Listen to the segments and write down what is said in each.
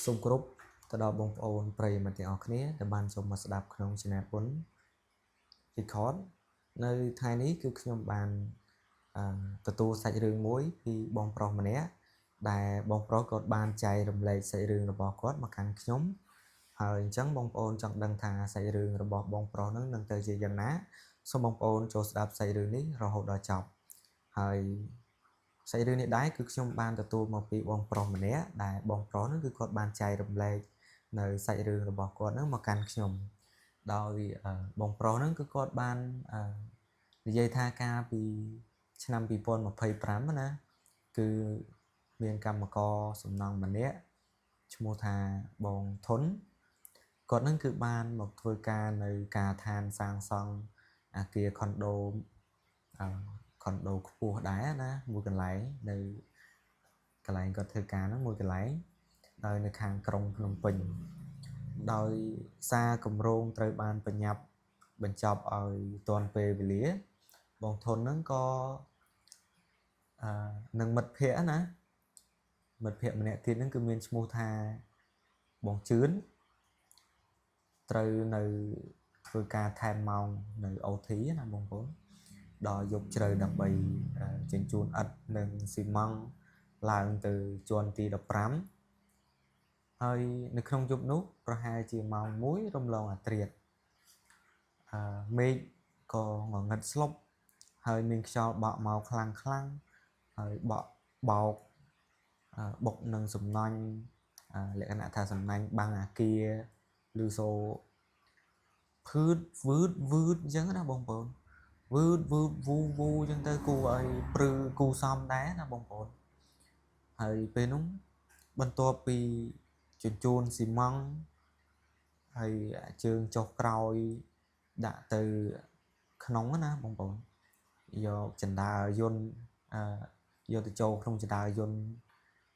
សូមគោរពទៅដល់បងប្អូនប្រិយមិត្តទាំងអស់គ្នាដែលបានចូលមកស្ដាប់ក្នុង Channel ប៉ុន Record នៅថ្ងៃនេះគឺខ្ញុំបានទទួលសាច់រឿងមួយពីបងប្រុសម្នាក់ដែលបងប្រុសគាត់បានចែករំលែកសាច់រឿងរបស់គាត់មកកាន់ខ្ញុំហើយអញ្ចឹងបងប្អូនចង់ដឹងថាសាច់រឿងរបស់បងប្រុសហ្នឹងនឹងទៅជាយ៉ាងណាសូមបងប្អូនចូលស្ដាប់សាច់រឿងនេះរហូតដល់ចប់ហើយសាច់រឿងនេះដែរគឺខ្ញុំបានទទួលមកពីបងប្រុសម្នាក់ដែលបងប្រុសហ្នឹងគឺគាត់បានចែករំលែកនៅសាច់រឿងរបស់គាត់ហ្នឹងមកកាន់ខ្ញុំដោយបងប្រុសហ្នឹងគឺគាត់បាននិយាយថាកាលពីឆ្នាំ2025ណាគឺមានកម្មករសំណង់ម្នាក់ឈ្មោះថាបងធុនគាត់នឹងគឺបានមកធ្វើការនៅការដ្ឋានសាងសង់អាគារខុនដូខុនដូខ្ពស់ដែរណាមួយកន្លែងនៅកន្លែងគាត់ធ្វើការហ្នឹងមួយកន្លែងដោយនៅខាងក្រុងភ្នំពេញដោយសារគម្រោងត្រូវបានបញ្ញាប់បញ្ចប់ឲ្យទាន់ពេលវេលាបងធុនហ្នឹងក៏នឹងមិត្តភ័ក្តិណាមិត្តភ័ក្តិម្នាក់ទៀតហ្នឹងគឺមានឈ្មោះថាបងជឿនត្រូវនៅធ្វើការថែមម៉ោងនៅ OT ណាបងប្អូនដល់យប់ជ្រៅដើម្បីជញ្ជូនឥដ្ឋនិងស៊ីម៉ង់ឡើងទៅជាន់ទី15ហើយនៅក្នុងយប់នោះប្រហែលជាម៉ោង1រំលងអាត្រៀតមេឃក៏ងងឹតស្លុបហើយមានខ្យល់បក់មកខ្លាំងខ្លាំងហើយបក់បោកបុកនឹងសំណាញ់លក្ខណៈថាសំណាញ់បាំងអាគារឬសូភឺតវឺតវឺតអញ្ចឹងណាបងប្អូនវឺតវឺតវូវូអញ្ចឹងទៅគូឲ្យព្រឺគូសំដែរណាបងប្អូនហើយពេលនោះបន្ទាប់ពីជញ្ជូនស៊ីម៉ង់ហើយជើងចុះក្រោយដាក់ទៅក្នុងណាបងប្អូនយកចណ្ដើយន្តយកទៅចូលក្នុងចណ្ដើយន្ត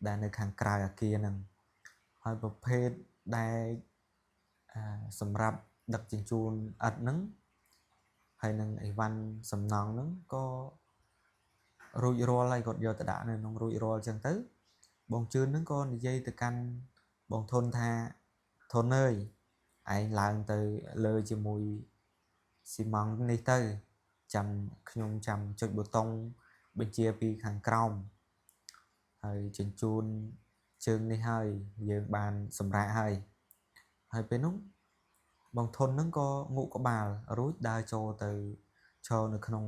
ដែលនៅខាងក្រៅអាគារហ្នឹងហើយប្រភេទដែលសម្រាប់ដឹកជញ្ជូនឥដ្ឋហ្នឹងហើយនឹងអីវ៉ាន់សំណង់ហ្នឹងក៏រួចរាល់ហើយគាត់យកទៅដាក់នៅក្នុងរួចរាល់អញ្ចឹងទៅបងជឿនហ្នឹងក៏និយាយទៅកាន់បងធុនថាធុនអើយឯងឡើងទៅលើជាមួយស៊ីម៉ង់នេះទៅចាំខ្ញុំចាំចុចប៊ូតុងបញ្ជាពីខាងក្រោមហើយជញ្ជូនជើងនេះហើយយើងបានសម្រាកហើយហើយពេលនោះបងធុនហ្នឹងក៏ងក់ក្បាលរួចដើរចូលទៅឈរនៅក្នុង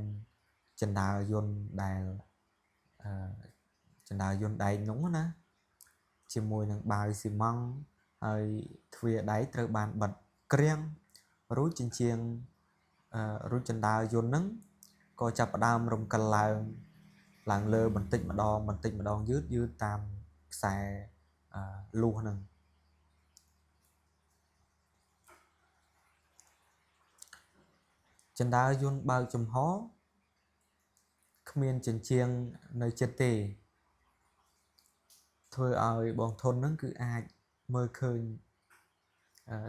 ចណ្ដើយន្តដែលចណ្ដើយន្តដែកនោះណាជាមួយនឹងបាវស៊ីម៉ង់ហើយទ្វារដែកត្រូវបានបិទក្រៀងរួចជញ្ជាំងរួចចណ្ដើយន្តហ្នឹងក៏ចាប់ផ្ដើមរំកិលឡើងលើបន្តិចម្ដងបន្តិចម្ដងយឺតយឺតតាមខ្សែលួសហ្នឹងចណ្ដើយន្តបើកចំហគ្មានជញ្ជាំងនៅចិត្តទេធ្វើឲ្យបងធុនហ្នឹងគឺអាចមើលឃើញ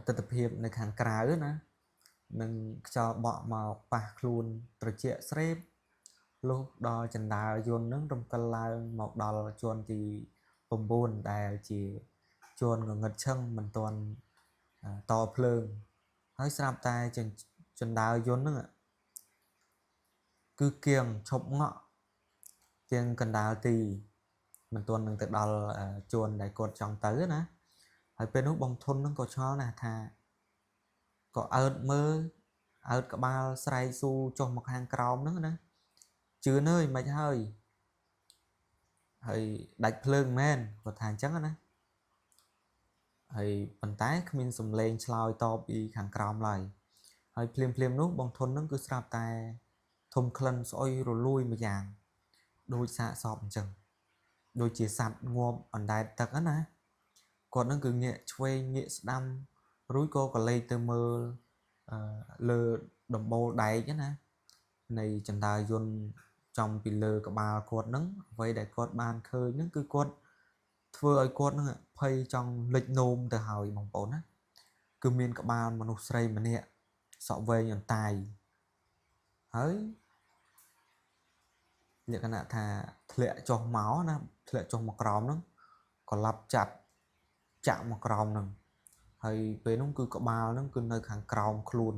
ទិដ្ឋភាពនៅខាងក្រៅណានឹងខ្យល់បក់មកប៉ះខ្លួនត្រជាក់ស្រេបលុះដល់ចណ្ដើយន្តហ្នឹងរំកិលឡើងមកដល់ជាន់ទី9ដែលជាជាន់ងងឹតឈឹងមិនទាន់តភ្លើងហើយស្រាប់តែចណ្ដើយន្តហ្នឹងគឺគៀងឈប់ងក់គៀងកណ្ដាលទីមិនទាន់នឹងទៅដល់ជួនដែលគាត់ចង់ទៅណាហើយពេលនោះបងធុនហ្នឹងក៏ឆ្ងល់ណាស់ថាក៏អើតមើលអើតក្បាលស្រែកស៊ូចុះមកខាងក្រោមហ្នឹងណាជឿនអើយមិនហើយហើយដាច់ភ្លើងមែនគាត់ថាអញ្ចឹងណាហើយប៉ុន្តែគ្មានសំឡេងឆ្លើយតបពីខាងក្រោមឡើយហើយភ្លាមភ្លាមនោះបងធុនហ្នឹងគឺស្រាប់តែធំក្លិនស្អុយរលួយមួយយ៉ាងដូចសាកសពអញ្ចឹងដូចជាសត្វងាប់អណ្ដែតទឹកណាគាត់នឹងគឺងាកឆ្វេងងាកស្ដាំរួចក៏កលេចទៅមើលលើដំបូលដែកណានៃចណ្ដើយន្តចំពីលើក្បាលគាត់នឹងអ្វីដែលគាត់បានឃើញនឹងគឺគាត់ធ្វើឲ្យគាត់នឹងភ័យចង់លិចនោមទៅហើយបងប្អូនណាគឺមានក្បាលមនុស្សស្រីម្នាក់សក់វែងអន្តាយហើយលក្ខណៈថាធ្លាក់ចុះមកណាធ្លាក់ចុះមកក្រោមហ្នឹងក៏ឡាប់ចាត់ ចាក់មកក្រោមហ្នឹងហើយពេលនោះគឺក្បាលហ្នឹងគឺនៅខាងក្រោមខ្លួន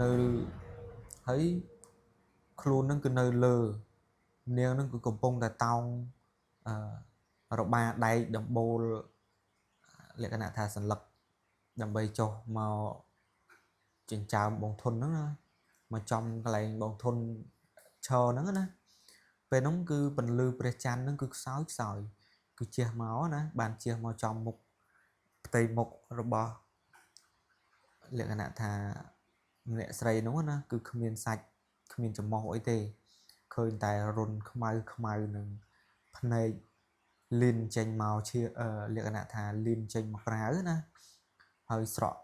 នៅហើយខ្លួនហ្នឹងគឺនៅលើនាងហ្នឹងគឺកំពុងតែតោងអឺរបាដែកដំបូលលក្ខណៈថាសន្លឹកដើម្បីចុះមកចិញ្ចើមបងធុនហ្នឹងណាមកចំកន្លែងបងធុនឈរហ្នឹងណាពេលហ្នឹងគឺពន្លឺព្រះច័ន្ទហ្នឹងគឺខ្សោយខ្សោយគឺជះមកណាបានជះមកចំមុខផ្ទៃមុខរបស់លក្ខណៈថាអ្នកស្រីនោះណាគឺគ្មានសាច់គ្មានច្រមុះអីទេឃើញតែរុនខ្មៅខ្មៅនឹងភ្នែកលីនចេញមកជាលក្ខណៈថាលីនចេញមកក្រៅណាហើយស្រក់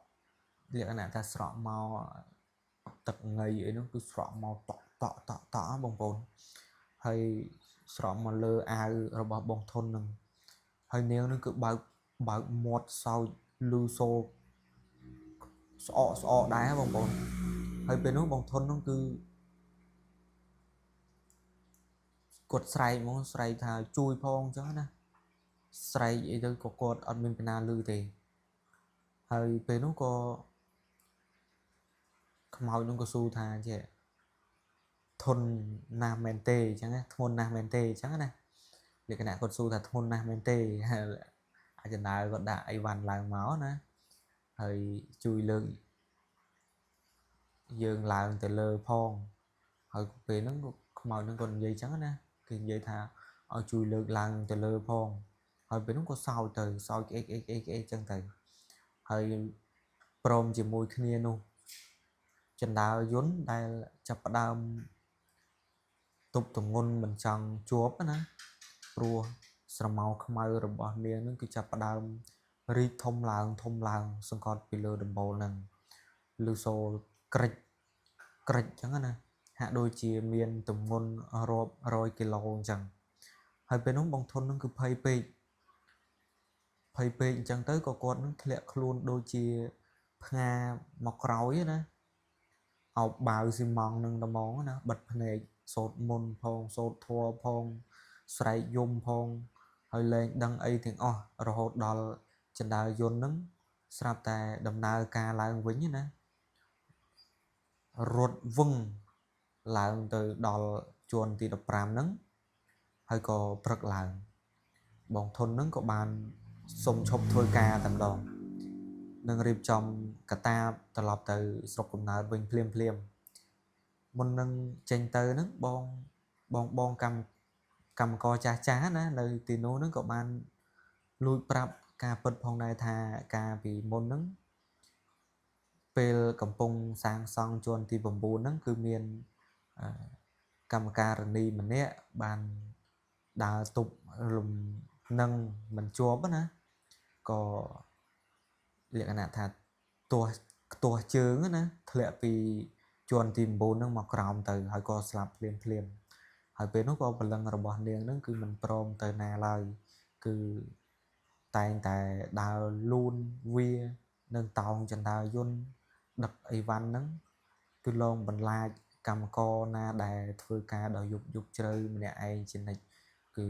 លក្ខណៈថាស្រក់មកទឹកងៃអីនោះគឺស្រក់មកតក់តក់តក់តក់បងប្អូនហើយស្រក់មកលើអាវរបស់បងធុននឹងហើយនាងនឹងគឺបើកមាត់សោចលឺសូរស្អកស្អកដែរបងប្អូនហើយពេលនោះបងធុននោះគឺគាត់ស្រែកហ្មងស្រែកថាជួយផងអញ្ចឹងណាស្រែកអីទៅក៏គាត់អត់មានពីណាឮទេហើយពេលនោះក៏ខ្មោចនោះក៏ស៊ូថាចេះធន់ណាស់មែនទេអញ្ចឹងណាធ្ងន់ណាស់មែនទេអញ្ចឹងណាលក្ខណៈគាត់ស៊ូថាធ្ងន់ណាស់មែនទេអាចណ្ដើគាត់ដាក់អីវ៉ាន់ឡើងមកណាហើយជួយលើកយើងឡើងទៅលើផងហើយពេលហ្នឹងខ្មោចហ្នឹងគាត់និយាយអញ្ចឹងណាគេនិយាយថាឲ្យជួយលើកឡើងទៅលើផងហើយពេលហ្នឹងក៏សោចទៅសោចអេអេអេអេអញ្ចឹងទៅហើយព្រមជាមួយគ្នានោះជណ្ដើរយន្តដែលចាប់ផ្ដើមទប់ទងន់មិនចង់ជាប់ណាព្រោះស្រមោលខ្មៅរបស់នាងនឹងគឺចាប់ផ្ដើមរីកធំឡើងធំឡើងសង្កត់ពីលើដំបូលហ្នឹងឮសូរក្រិចក្រិចអញ្ចឹងណាហាក់ដូចជាមានទម្ងន់រាប់រយគីឡូអញ្ចឹងហើយពេលនោះបងធុននឹងគឺភ័យពេកភ័យពេកអញ្ចឹងទៅក៏គាត់នឹងធ្លាក់ខ្លួនដូចជាផ្ងាមកក្រោយណាអោបបាវស៊ីម៉ង់នឹងត្មងណាបិទភ្នែកសូត្រមន្តផងសូត្រធម៌ផងស្រែកយំផងហើយលែងដឹងអីទាំងអស់រហូតដល់ជណ្ដើរយន្តនឹងស្រាប់តែដំណើរការឡើងវិញណារត់វឹងឡើងទៅដល់ជាន់ទី15ហ្នឹងហើយក៏ព្រឹកឡើងបងធុនហ្នឹងក៏បានសុំឈប់ធ្វើការតែម្ដងនឹងរៀបចំកតាបត្រឡប់ទៅស្រុកកំណើតវិញភ្លាមភ្លាមមុននឹងចេញទៅហ្នឹងបងបងបងកម្មករចាស់ចាស់ណានៅទីនោះហ្នឹងក៏បានលួចប្រាប់ការពិតផងដែរថាការពីមុនហ្នឹងពេលកំពុងសាងសង់ជាន់ទី9ហ្នឹងគឺមានកម្មការនីម្នាក់បានដើរទប់លំនឹងមិនជាប់ណាក៏លក្ខណៈថាទាស់ខ្ទាស់ជើងណាធ្លាក់ពីជាន់ទី9ហ្នឹងមកក្រោមទៅហើយក៏ស្លាប់ភ្លាមភ្លាមហើយពេលនោះក៏ព្រលឹងរបស់នាងហ្នឹងគឺមិនព្រមទៅណាឡើយគឺតែងតែដើរលូនវានឹងតោងជណ្ដើរយន្តដឹកអីវ៉ាន់ហ្នឹងគឺលងបន្លាចកម្មករណាដែលធ្វើការដល់យប់យប់ជ្រៅម្នាក់ឯងជានិច្ចគឺ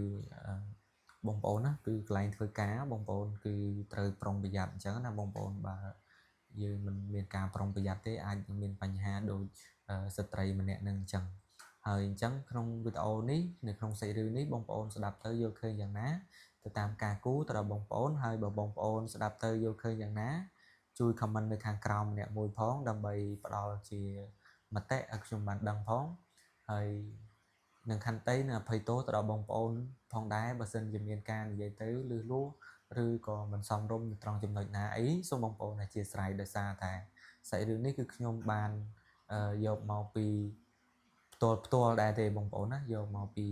បងប្អូនណាគឺកន្លែងធ្វើការបងប្អូនគឺត្រូវប្រុងប្រយ័ត្នអញ្ចឹងណាបងប្អូនបើយើងមិនមានការប្រុងប្រយ័ត្នទេអាចនឹងមានបញ្ហាដូចស្ត្រីម្នាក់នឹងអញ្ចឹងហើយអញ្ចឹងក្នុងវីដេអូនេះនៅក្នុងសាច់រឿងនេះបងប្អូនស្ដាប់ទៅយល់ឃើញយ៉ាងណាទៅតាមការគូទៅដល់បងប្អូនហើយបើបងប្អូនស្ដាប់ទៅយល់ឃើញយ៉ាងណាជួយ comment នៅខាងក្រោមម្នាក់មួយផងដើម្បីផ្ដល់ជាមតិឲ្យខ្ញុំបានដឹងផងហើយនឹងខន្តីនិងអភ័យទោសទៅដល់បងប្អូនផងដែរបើសិនជាមានការនិយាយទៅលឺលួឬក៏មិនសមរម្យនៅត្រង់ចំណុចណាអីសូមបងប្អូនអធ្យាស្រ័យដោយសារតែសាច់រឿងនេះគឺខ្ញុំបានយកមកពីផ្ទាល់ដែរទេបងប្អូនណាយកមកពី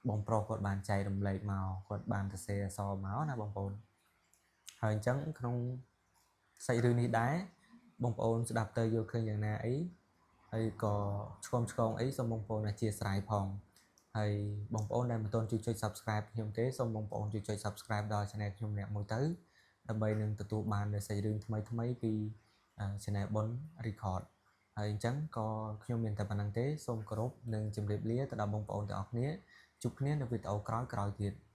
បងប្រុសគាត់បានចែករំលែកមកគាត់បានសរសេរអក្សរមកណាបងប្អូនហើយអញ្ចឹងក្នុងសាច់រឿងនេះដែរបងប្អូនស្ដាប់ទៅយល់ឃើញយ៉ាងណាអីហើយក៏ឆ្គំឆ្គងអីសូមបងប្អូនអធ្យាស្រ័យផងហើយបងប្អូនដែលមិនទាន់ជួយចុច Subscribe ខ្ញុំទេសូមបងប្អូនជួយចុច Subscribe ដល់ Channel ខ្ញុំម្នាក់មួយទៅដើម្បីនឹងទទួលបាននូវសាច់រឿងថ្មីថ្មីពី Channel បុន Record ហើយអញ្ចឹងក៏ខ្ញុំមានតែប៉ុណ្្នឹងទេសូមគោរពនិងជម្រាបលាទៅដល់បងប្អូនទាំងអស់គ្នាជួបគ្នានៅវីដេអូក្រោយៗទៀត។